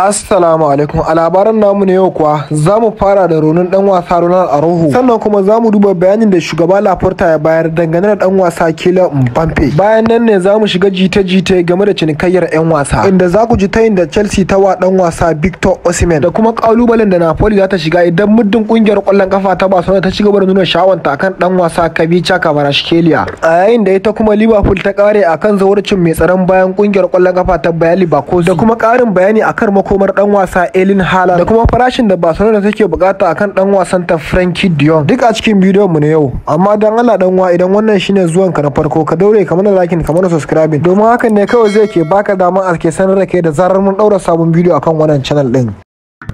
Assalamu alaikum. A labaran namu na yau kuwa za mu fara da raunin dan wasa Ronald Araujo, sannan kuma za mu duba bayanin da shugaba Laporta ya bayar dangane da dan wasa Kylian Mbappe. Bayan nan ne za mu shiga jita-jita game da cinikayyar 'yan wasa, inda za ku ji tayin da Chelsea ta wa dan wasa Victor Osimhen da kuma kalubalen da Napoli za ta shiga idan muddin kungiyar kwallon kafa ta Barcelona ta ci gaba da nuna sha'awanta akan dan wasa Khvicha Kvaratskhelia, a yayin da ita kuma Liverpool ta kare akan zawarcin mai tsaron bayan kungiyar kwallon kafa ta Bayer Leverkusen, da kuma karin bayani akan makomar dan wasa Erling Haaland da kuma farashin da Barcelona take bukata akan dan wasan ta Frenkie de Jong, duk a cikin bidiyon mu na yau. Amma dan Allah dan wa, idan wannan shine zuwan ka na farko, ka daure ka mana like, ka mana subscribing, domin hakan ne kawai zai ke baka dama a ke sanar da kai da zarar mun daura sabon bidiyo akan wannan channel din.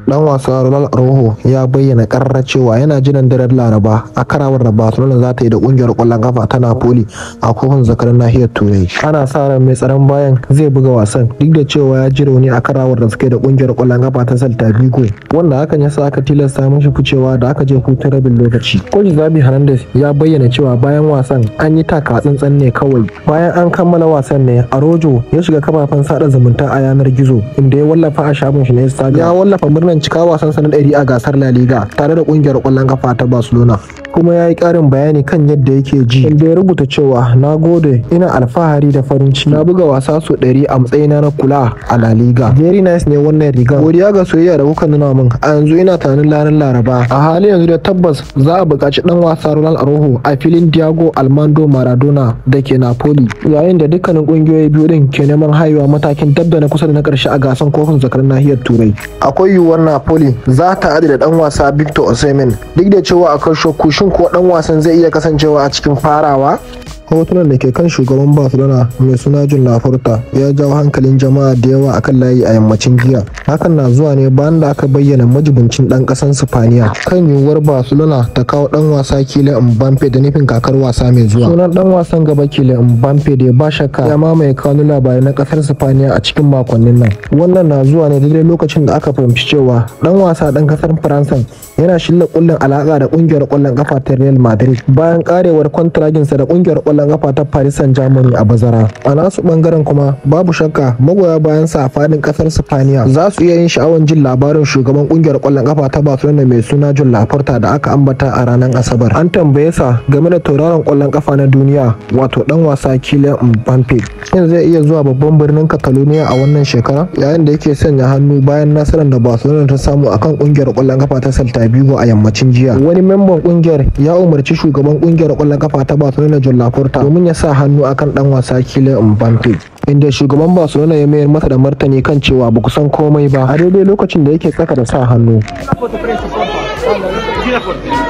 Dan wasa Ronald Araujo ya bayyana karara cewa yana jiran daren Laraba a karawar da Barcelona za ta yi da kungiyar kwallon kafa ta Napoli a kofin zakaran nahiyar Turai. Ana sa ran mai tsaron bayan zai buga wasan duk da cewa ya ji rauni a karawar da suka yi da kungiyar kwallon kafa ta Celta Vigo, wanda hakan ya sa aka tilasta mashi ficewa da aka je hutun rabin lokaci. Coach Xavi Hernandez ya bayyana cewa bayan wasan an yi taka tsantsan ne kawai. Bayan an kammala wasan ne Araujo ya shiga kafafen sada zumunta a yanar gizo, inda ya wallafa a shafin shi na Instagram. Ya wallafa murnar cika wasan sa na 100 a gasar La Liga tare da kungiyar kwallon kafa ta Barcelona, kuma ya yi karin bayani kan yadda yake ji, inda ya rubuta cewa na gode, ina alfahari da farin ciki, na buga wasa sau 100 a matsayina na kula a La Liga. Very nice ne wannan riga, godiya ga soyayya da kuka nuna min. A yanzu ina tunanin ranar Laraba. A halin yanzu da tabbas za a buƙaci dan wasa Ronald Araujo a filin Diego Armando Maradona da ke Napoli, yayin da dukkanin kungiyoyi biyu din ke neman haihuwa matakin dab da na kusa da na ƙarshe a gasar kofin zakaran nahiyar Turai. Akwai yiwuwar Napoli za ta ade da dan wasa Victor Osimhen, duk da cewa akwai shakku shin ko dan wasan zai iya kasancewa a cikin farawa. Hotunan da ke kan shugaban Barcelona mai suna Joan Laporta ya jawo hankalin jama'a da yawa akan layi a yammacin jiya. Hakan na zuwa ne bayan da aka bayyana majibincin dan kasan Sipaniya kan yiwuwar Barcelona ta kawo dan wasa Kylian Mbappe da nufin kakar wasa mai zuwa. Sunan dan wasan gaba Kylian Mbappe da ba shakka ya mamaye kanun labarai na kasar Sipaniya a cikin makonnin nan. Wannan na zuwa ne daidai lokacin da aka fahimci cewa dan wasa dan kasar Faransa yana shilla kullin alaka da kungiyar kwallon kafa ta Real Madrid bayan karewar kwantaraginsa da kungiyar kwallon kafa ta Paris Saint-Germain a bazara. A nasu bangaren kuma babu shakka magoya bayan sa a fadin kasar Spaniya za su iya yin sha'awan jin labarin shugaban kungiyar kwallon kafa ta Barcelona mai suna Joan Laporta da aka ambata a ranar Asabar. An tambaye sa game da tauraron kwallon kafa na duniya, wato dan wasa Kylian Mbappe, shin zai iya zuwa babban birnin Catalonia a wannan shekara, yayin da yake sanya hannu bayan nasarar da Barcelona ta samu akan kungiyar kwallon kafa ta Celta Vigo a yammacin jiya. Wani memban kungiyar ya umarci shugaban kungiyar kwallon kafa ta Barcelona Joan Laporta domin ya sa hannu akan dan wasa Kylian Mbappe, inda shugaban Barcelona ya mayar masa da martani kan cewa ba ku san komai ba a daidai lokacin da yake tsaka da sa hannu.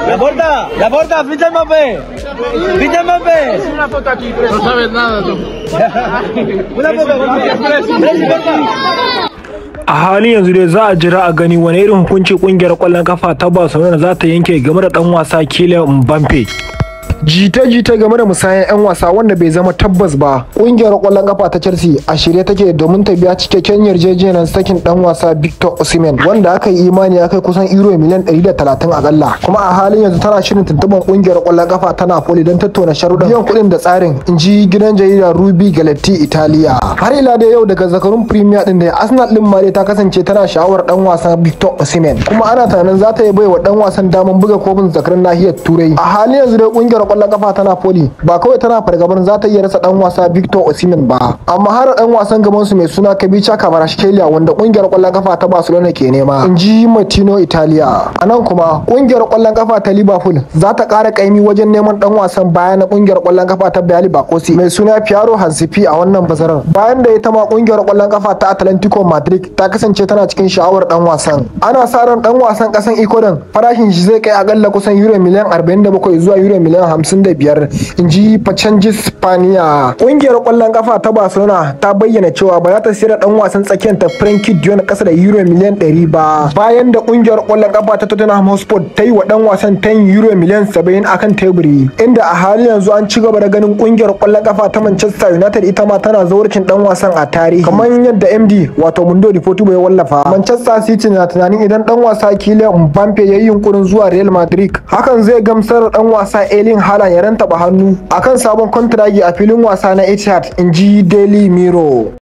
Laporta, Laporta, ficha Mbappé, ficha Mbappé. Una foto aquí, no sabes nada tú. Una foto, Presi, porfa. A halin yanzu dai za a jira a gani wani irin hukunci kungiyar kwallon kafa ta Barcelona za ta yanke game da dan wasa Kylian Mbappe. Jita-jita game da musayan 'yan wasa wanda bai zama tabbas ba, kungiyar kwallon kafa ta Chelsea a shirye take domin ta biya cikakken yarjejeniyar sakin dan wasa Victor Osimhen, wanda aka yi imani ya kai kusan euro miliyan 130 akalla, kuma a halin yanzu tana shirin tuntuban kungiyar kwallon kafa ta Napoli don tattauna sharuɗan biyan kuɗin da tsarin, inji gidan jarida Ruby Galetti Italia. Har ila da yau daga zakarun Premier din da Arsenal din ma dai ta kasance tana sha'awar dan wasa Victor Osimhen, kuma ana tunanin za ta yi baiwa dan wasan daman buga kofin zakarun nahiyar Turai. A halin yanzu dai kungiyar kwallon kafa ta Napoli ba kawai tana fargabar za ta iya rasa dan wasa Victor Osimhen ba, amma har dan wasan gaban su mai suna Khvicha Kvaratskhelia, wanda kungiyar kwallon kafa ta Barcelona ke nema, inji Martino Italia. A nan kuma kungiyar kwallon kafa ta Liverpool za ta ƙara kaimi wajen neman dan wasan baya na kungiyar kwallon kafa ta Bayer Leverkusen mai suna Piero Hansipi a wannan bazarar, bayan da ita ma kungiyar kwallon kafa ta Atlantico Madrid ta kasance tana cikin sha'awar dan wasan. Ana sa ran dan wasan kasan Ecuador farashin shi zai kai akalla kusan euro miliyan 47 zuwa euro miliyan 55, inji Pachanji Spaniya. Kungiyar kwallon kafa ta Barcelona ta bayyana cewa ba za ta sayar da dan wasan tsakiyar ta Frenkie de Jong kasa da euro miliyan 100 ba, bayan da kungiyar kwallon kafa ta Tottenham Hotspur ta yi wa dan wasan tayin euro miliyan 70 akan teburi, inda a halin yanzu an ci gaba da ganin kungiyar kwallon kafa ta Manchester United ita ma tana zawarcin dan wasan a tarihi, kamar yadda MD wato Mundo Deportivo ya wallafa. Manchester City na tunanin idan dan wasa Kylian Mbappe ya yi yunkurin zuwa Real Madrid, hakan zai gamsar da dan wasa Erling Haaland ya rantaba hannu akan sabon kontragi a filin wasa na Etihad, inji Daily Mirror.